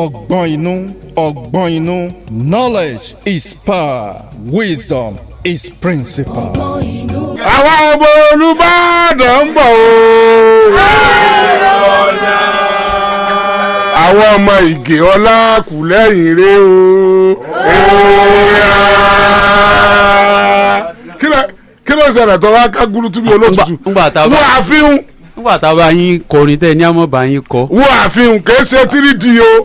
Ọgbọ́n inú, ọgbọ́n inú. Knowledge is power, wisdom is principle. Àwa ọmọ Olùbàdàn ń bọ̀ o. Àwọn ọmọ Ìgè ọlá kù lẹ́yìn rẹ o. Kí ló ṣẹlẹ̀ tó wá ká gúrútú bí olótùtù? Ngbà tá a bá Wọ́n àfihàn ngbà tá a bá yín kọrin tẹ́ ẹ ní àmọ́ bá yín kọ. Wọ́n àfihàn kìí ṣe 3D o.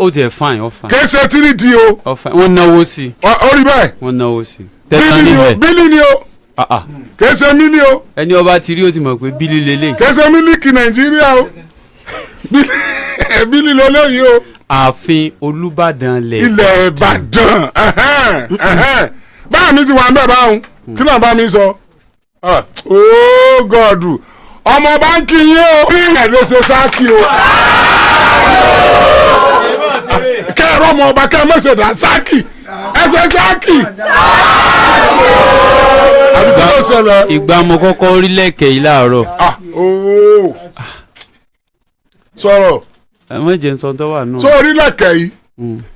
Ó tiẹ̀ fine, ó fine. Kìí ṣe 3D o. Ó fine, wọ́n náwó sí i. Ó rí bẹ́ẹ̀. Wọ́n náwó sí i. Tẹ̀tàn Bílí ni o. níbẹ̀. Bílí ni o. Ah, ah. Kìí ṣe mílí o. Ẹni ọba ti rí, ó ti mọ̀ pé bílí lélẹ̀. Kìí ṣe mílíkì Nàìjíríà o. Bílí lélẹ́yìí o. Ààfin Olúbàdàn lẹ̀. Ilẹ̀ Ìbàdàn, ẹ̀hẹ́n, ẹ̀hẹ́n. Báà mi ti wà ń bẹ̀ báwọn, kí ló ń bá mi sọ? Ah, oh God, ọmọ báńkì yín o, ní ìrìn ló ṣe sáàkì o. Kẹ́ ẹ̀rọ ọmọ ọba, kẹ́ ẹ má ṣe dá sáàkì, ẹ ṣe sáàkì. Àbí kí ló ṣẹlẹ̀? Ìgbà mo kọ́kọ́ rí lẹ̀kẹ̀ yìí láàárọ̀. Ah, oh. Sọ̀rọ̀. Ẹ má jẹ́ n sọ tó wà nù. Sórí lẹ̀kẹ̀ yìí,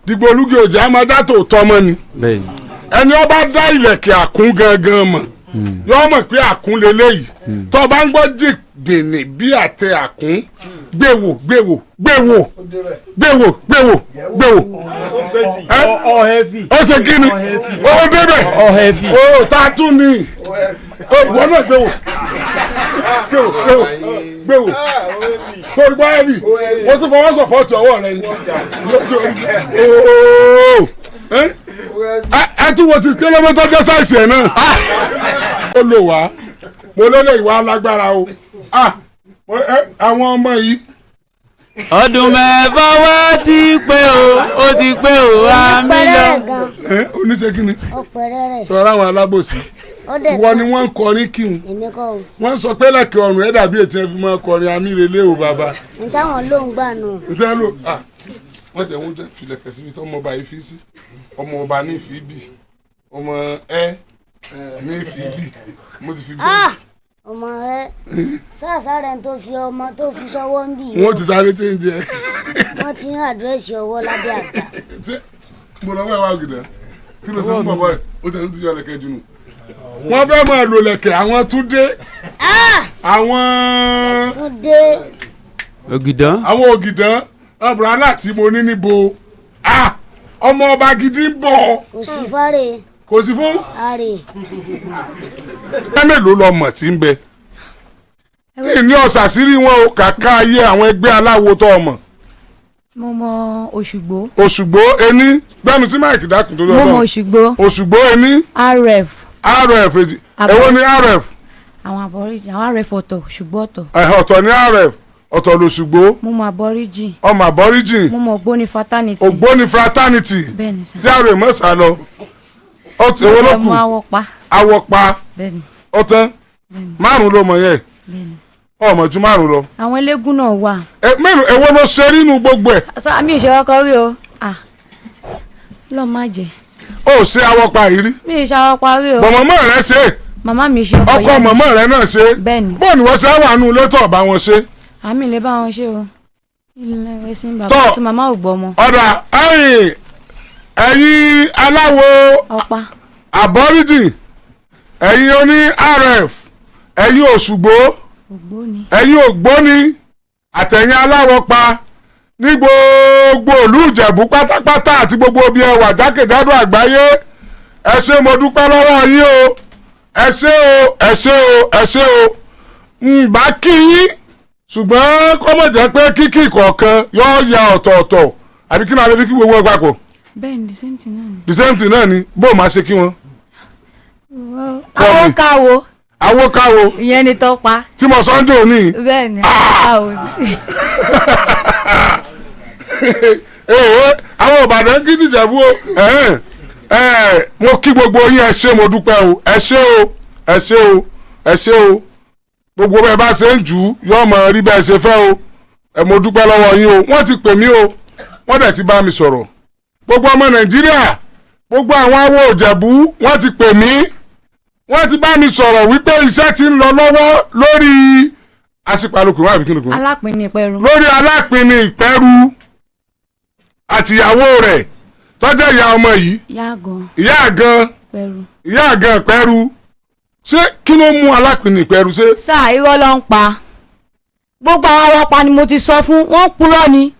dìgbòlugi òjò amadá tó tọmọ ni. Bẹ́ẹ̀ ni. Ẹni ọba dá ìlẹ̀kẹ̀ àkún gangan mọ̀, yọ mọ̀ pé àkún leléyìí. Tó bá ń gbọ́ jìgbìnì bí àtẹ àkún, gbèwò gbèwò gbèwò gbèwò gbèwò gbèwò. Ẹ ó ṣe kí ni ó débẹ̀, ó ta tún ni ó wọ́n náà gbèwò gbèwò gbèwò gbèwò torí gbọ́ ẹ̀bì wọ́n tún fọwọ́ sọ̀fọ́ ti ọwọ́ rẹ ni ooo. Ẹ tún wo ti kílómítà jẹ́ size ẹ̀ náà. Ó lò wá, mo lélẹ̀ ìwà alágbára o. Ah, àwọn ọmọ yìí. Ọdún 6 wá ti pé o, ó ti pé o, àmì lọ. Pẹ̀rẹ̀ gan. Ẹ oníṣe kí ni? Ó pẹ̀rẹ̀ rẹ̀. Sọ̀rọ̀ àwọn alábòsí. Ó dẹ̀ Ìwọ ni wọ́n ń kọrin kí n. Èmi kọ́ o. Wọ́n sọ pé lẹ́kẹ̀ ọ̀run ẹ̀ dàbí ètò ẹ̀ fi máa kọrin amírelé o bàbá. Ní táwọn ló ń gbà nù. Ǹjẹ́ ló ah wọ́n jẹ́ wọ́n jẹ́ filẹ̀kẹ̀ síbi tí ọmọ ọba yìí fi sí, ọmọ ọba ní fi bì, ọmọ ẹ ní fi bì, mo ti fi bì. Ah! Ọmọ ẹ sáàsá rẹ̀ tó fi ọmọ tó fi sọ́wọ́ ń bì yìí. Wọ́n ti sáré change ẹ. Wọ́n ti ń àdírẹ́sì ọwọ́ lábẹ́ àgbà. Tí mo lọ wá ìwà ògìdá, kí ló ṣe fún bàbá ẹ? Ó tẹ̀lé ti yọ lẹ̀kẹ̀ jù nù. Wọ́n fẹ́ máa lo lẹ̀kẹ̀ àwọn Túndé. Ah! Àwọn Tún dé. Ògìdán. Àwọn ògìdán ọ̀bùrọ̀ aláàtí mo ní níbo. Ah! Ọmọ ọba gidi ń bọ̀. Kò sí fárẹ̀. Kò sí fún. Àrè. Ẹgbẹ́ mélòó lọ mọ̀ tí ń bẹ ní ọ̀sàsírí wọn o, kàkà ayé àwọn ẹgbẹ́ aláwo tó ọmọ? Mo mọ Òṣùgbó. Òṣùgbó ení, gbẹ́nu tí máìkì dákun tó Mo mọ lọ́wọ́. Òṣùgbó. Òṣùgbó ení. RF. RF èjì. Èwo ni RF? Àwọn aborigin, àwọn RF ọ̀tọ̀, Òṣùgbó ọ̀tọ̀. Ẹ̀hẹ̀, ọ̀tọ̀ ní RF, ọ̀tọ̀ lòṣùgbó. Mo mọ aborigin. Ọmọ aborigin. Mo mọ Ògbóni fraternity. Ògbóni fraternity. Bẹ́ẹ̀ ni sà. Járe mọ́sá lọ. Èwo ló Mo kù? mọ Awọ́pa. Awọ́pa. Bẹ́ẹ̀ ni. Ọ̀tán, márùn ló mọ̀ yẹn. Bẹ́ẹ̀ ni. Ọmọ ju márùn lọ. Àwọn eléégún náà wà. Ẹ mélòó, èwo ló ṣe nínú gbogbo ẹ̀? Sá mi ò ṣe ọkọ rí o. Ah, lọ́ọ́ má jẹ́. Ó ṣe awọ́pa yìí rí? Mi ò ṣe awọ́pa rí o. Bọ̀ mọ̀mọ́ rẹ ṣe é. Màmá mi ṣe, ọkọ ọkọ ìyá mi. Mọ̀mọ́ rẹ náà ṣe é? Bẹ́ẹ̀ ni. Bọ́ọ̀ ni wọ́n ṣe wà nù létò ọ̀bá wọn ṣe? Àmì lè bá wọn ṣe o, ilé ẹsìn bàbá Tọ́. àti màmá ò gbọ́ ọmọ. Ọ̀dà, ẹ̀yin aláwo, Ọ̀pá. aborigin, ẹ̀yin oní RF, ẹ̀yin Òṣùgbó, Ògbóni. Ẹ̀yin Ògbóni àtẹ̀yin aláwọ̀ pa ní gbogbo ìlú Ìjẹ̀bú pátápátá àti gbogbo ibi ẹwà jákèjádò àgbáyé, ẹ ṣé, mo dúpẹ́ lọ́wọ́ yín o. Ẹ ṣé o, ẹ ṣé o, ẹ ṣé o. Ń bá kí yín, ṣùgbọ́n kó mọ̀ jẹ́ pé kíkì kọ̀ọ̀kan yóò ya ọ̀tọ̀ọ̀tọ̀, àbí kí náà lè fi kí gbogbo ẹ papọ̀? Bẹ́ẹ̀ ni, the same thing náà ni. The same thing náà ni. Bó o máa ṣe kí wọn? Àwọn káwo. Awókáwo. Ìyẹn ni tọ́pa. Tí mo sọ ń dò ní. Bẹ́ẹ̀ ni, àwọn káwo. Ee, àwọn Ìbàdàn kí tìjẹ̀bú o. Ẹ̀hẹ́n, ẹ̀, mo kí gbogbo yín, ẹ ṣé, mo dúpẹ́ o. Ẹ ṣé o, ẹ ṣé o, ẹ ṣé o. Gbogbo bẹ́ẹ̀ bá ṣe ń jù ú, yóò mọ̀ rí bẹ́ẹ̀ ṣe fẹ́ o. Ẹ, mo dúpẹ́ lọ́wọ́ yín o. Wọ́n ti pè mí o, wọ́n dẹ̀ ti bá mi sọ̀rọ̀. Gbogbo ọmọ Nàìjíríà, gbogbo àwọn awo Ìjẹ̀bú, wọ́n ti pè mí, wọ́n ti bá mi sọ̀rọ̀ wípé iṣẹ́ ti ń lọ lọ́wọ́ lórí àṣìpàlùkù wà, àbí kí ni kò? Alápinni Ìpẹ̀rù. Lórí Alápinni Ìpẹ́rù. Àtìyàwó rẹ̀ tọ́jà ìyá ọmọ yìí. Yàgàn. Ìyá àgan. Pẹ̀rù. Ìyá àgan Ìpẹ́rù. Ṣé kí ló mú Alápìnní Ìpẹ́rù ṣe? Sáà, irọ́ ló ń pa. Gbogbo àwọn ọlọ́pàá ni mo ti sọ fún wọ́n ń purọ́ ni.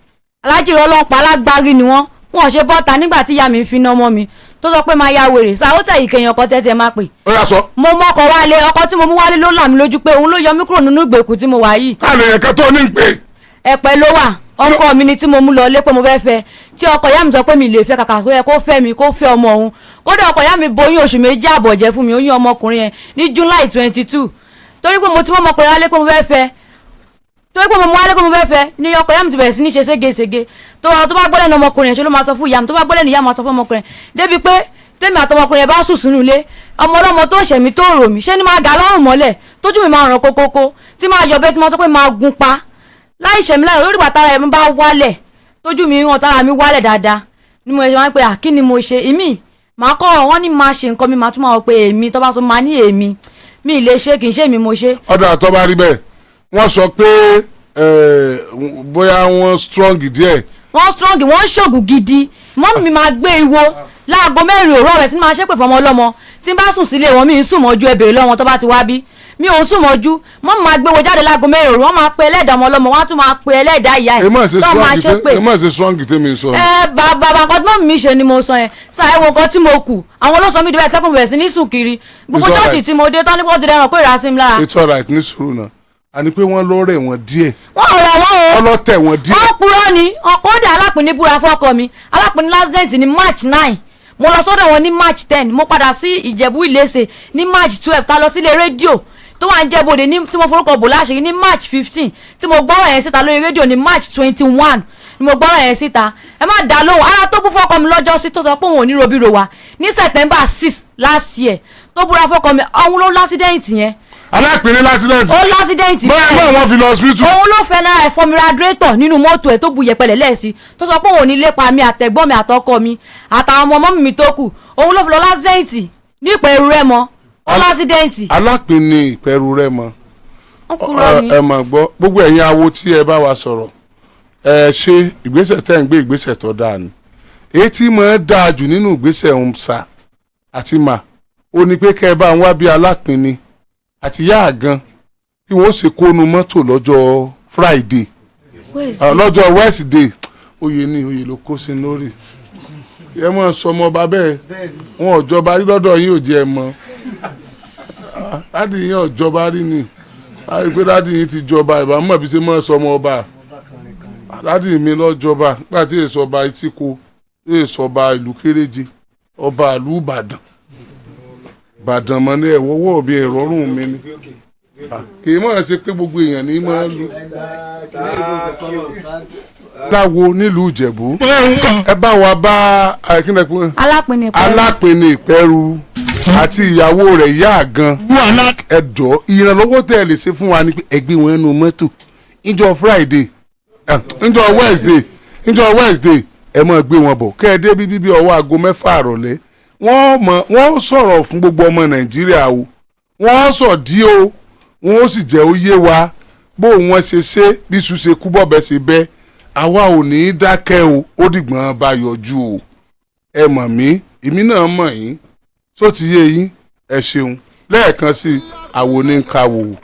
Aláàjì, irọ́ ló ń pa, alágbárí ni wọ́n. Wọn ò ṣe bọ́ta nígbà tí ìyá mi ń fi iná mọ́ mi tó sọ pé máa ya wèrè. Sáà, ó tẹ̀ ìkẹyìn ọkọ tẹ́tẹ́ máa pè. Ó yà sọ. Mo mọ́kọ wálé. Ọkọ tí mo mú wálé ló là mí lójú pé òun ló yọ mí kúrò nínú ìgbèkùn tí mo wà yìí. Káàlì ẹ̀ka tó ní pè. Ẹ̀pẹ́ ló wà. Ọkọ mi ni tí mo mú lọ lé pé mo fẹ́ fẹ́, tí ọkọ ìyá mi sọ pé mi lè fẹ́. Kàkà tó yẹ kó fẹ́ mi, kó fẹ́ ọmọ òun. Kódà ọkọ ìyá mi boyún oṣù 2 àbọ̀ jẹ́ fún mi, oyún ọmọkùnrin yẹn ní July 22. Torí pé mo ti mú ọmọkùnrin wálé pé mo fẹ́ fẹ́, torí pé mo mú wálé pé mo fẹ́ fẹ́ ni ọkọ ìyá mi ti bẹ̀rẹ̀ sí ní ṣe ségesège. Tó wà tó bá gbọ́ lẹ́nu ọmọkùnrin yẹn, ṣe ló máa sọ fún ìyá mi, tó bá gbọ́ lẹ́nu ìyá mi, máa sọ fún ọmọkùnrin yẹn, débi pé tèmi àtọmọkùnrin yẹn bá sùn sínú ilé, ọmọ ọlọ́mọ tó ṣẹ̀mí tó rò mí, ṣé ni máa gà lọ́rùn mọ́lẹ̀, tójú mi máa ràn kókókó, tí máa yọ bẹ́ẹ̀, tí máa sọ pé máa gun pa láì ṣẹ̀mí láì lórí ìgbà tára ẹ̀ bá wálẹ̀, tójú mi hàn, tára mi wálẹ̀ dáadáa ni mo ṣe máa ń pè à, kí ni mo ṣe? Ìmí màá kọ́ wọ́n ní máa ṣe nǹkan mi, màá tún máa wọ pé èmi tó bá sọ máa ní èmi mi ì lè ṣe, kì í ṣe èmi mo ṣe. Ọ̀dà, tó bá rí bẹ́ẹ̀, wọ́n sọ pé bóyá wọ́n strong díẹ̀. Wọ́n strong, wọ́n ṣògùn gidi. Mọ́mì mi máa gbé ìwo láago 4 òru ọ̀rẹ́ tí máa ṣépè fọmọ ọlọ́mọ. Tí n bá sùn sílé wọn, mi ń sùn mọ́jú. Ẹ bèrè lọ́wọ́ tó bá ti wá bí mi ò ń sùn mọ́jú. Mọ́mì máa gbé wo jáde láago 4 òru, wọ́n máa pe ẹlẹ́dàá ọmọ ọlọ́mọ, wọ́n á tún máa pe ẹlẹ́dàá ìyá Ẹ má ẹ̀ ṣe tó máa strong ṣépè. Ẹ má ṣe strong tèmi sọ. Ẹ bàbá, nǹkan tí mọ́mì mi ṣe ni mo sọ yẹn. Sọ ẹ wo nǹkan tí mo kù, àwọn olóṣọ mi dìbò ẹ̀kọ́ bẹ̀rẹ̀ sí ní sùn kiri gbogbo It's alright. church tí mo dé tán ní kó ti dẹrùn kó ìrà sí mi lára. It's alright, ní sùúrù náà. Àní pé wọ́n lọ́rẹ̀ wọn díẹ̀. Wọ́n rọ̀ wọ́n o. Ọlọ́tẹ̀ wọn díẹ̀. Wọ́n purọ́ ni. Kódà Alápìnní búra fọ́kọ mi. Alápìnní l'accident ní March 9, mo lọ sọ́dọ̀ wọn ní March 10, mo padà sí Ìjẹ̀bú Ìlẹ́sẹ̀ ní March 12, ta lọ sílé rédíò tó wà ń Jẹ́bọ̀dé ní tí mo forúkọ bò láṣìírí ní March 15, tí mo gbọ́rọ̀ yẹn síta lórí rédíò ní March 21 ni mo gbọ́rọ̀ yẹn síta. Ẹ má dá lóhùn. Ara tó bú fọ́kọ mi lọ́jọ́ sí tó sọ pé òun ò ní robiro wa ní September 6 last year, tó búra fọ́kọ mi, ọ̀hún ló l'accident yẹn. Alápìnní l'accident. Ó l'accident. Bóyá náà wọ́n fi lọ hospital. Òun ló fẹ́ náírà ẹ̀fọ́ mi radiator nínú mọ́tò ẹ̀ tó bu yẹpẹlẹ̀ lẹ́ẹ̀sí, tó sọ pé òun ò ní lépa mi, àtẹ̀gbọ́n mi, àtọkọ mi, àtàwọn ọmọ ọmọ mi tó kù. Òun ló fi lọ l'accident ní Ìpẹ̀rù Rẹ́mọ. Ó l'accident. Alápìnní Ìpẹ̀rù Rẹ́mọ. Ó kúrò ní. Ẹ mà gbọ́, gbogbo ẹ̀yin awo tí ẹ bá wa sọ̀rọ̀, ẹ ṣe ìgbésẹ̀ tẹ́ ń gbé, ìgbésẹ̀ tó dáa ni. Èyí tí mo ń dáa jù nínú ìgbésẹ̀ ń sà àti mà ó ní pé kẹ́ ẹ bá ń wá bí Alápìnní àti yá àgan bí wọ́n ṣe kónú mọ́tò lọ́jọ́ Friday, lọ́jọ́ Wednesday. Oyè ni oyè ló kó sí lórí. Ẹ mọ̀ sọmọ ọba bẹ́ẹ̀, wọn ò jọba rí lọ́dọ̀ yín, ò jẹ́ ẹ mọ̀. Daddy yín ò jọba rí ni. Láti pé daddy yín ti jọba, ìbámu bí ṣe mọ̀ sọmọ ọba. Daddy mi lọ jọba nígbà tí èso ọba etíko, èso ọba ìlú kéréje, ọba ìlú Ìbàdàn. Ìbàdàn mọ́ ní ẹ̀wọ́wọ́ mi, ẹ̀rọ̀rùn mi ni. Kì í mọ̀ ṣe pé gbogbo èèyàn ní máa ń lu dáwo nílùú Ìjẹ̀bú. Ẹ bá wa bá kíni ẹ pé? Alápìnní Ìpẹ̀rù. Alápìnní Ìpẹ̀rù àti ìyàwó rẹ̀ ìyá àgan, ẹ jọ̀ọ́, ìrànlọ́wọ́ tẹ́ ẹ lè ṣe fún wa ni pé ẹ gbé wọn nínú mọ́tò níjọ́ Friday, níjọ́ Wednesday, níjọ́ Wednesday. Ẹ máa gbé wọn bọ̀ kẹ́ ẹ dé bíbí bí ọwọ́ aago 6 àrọ̀lẹ́. Wọ́n mọ̀ wọ́n sọ̀rọ̀ fún gbogbo ọmọ Nàìjíríà o, wọ́n sọ̀ dí o, wọ́n ó sì jẹ́ ó yé wa bó wọn ṣe ṣe, bí iṣu ṣe kú, bọ̀bẹ ṣe bẹ́. Àwa ò ní í dákẹ́ o. Ó dìgbọ́n bá yọjú o. Ẹ mọ̀ mí, èmi náà mọ̀ yín, tó ti yé yín. Ẹ ṣeun lẹ́ẹ̀kan sí i. Àwo ní ń kawò.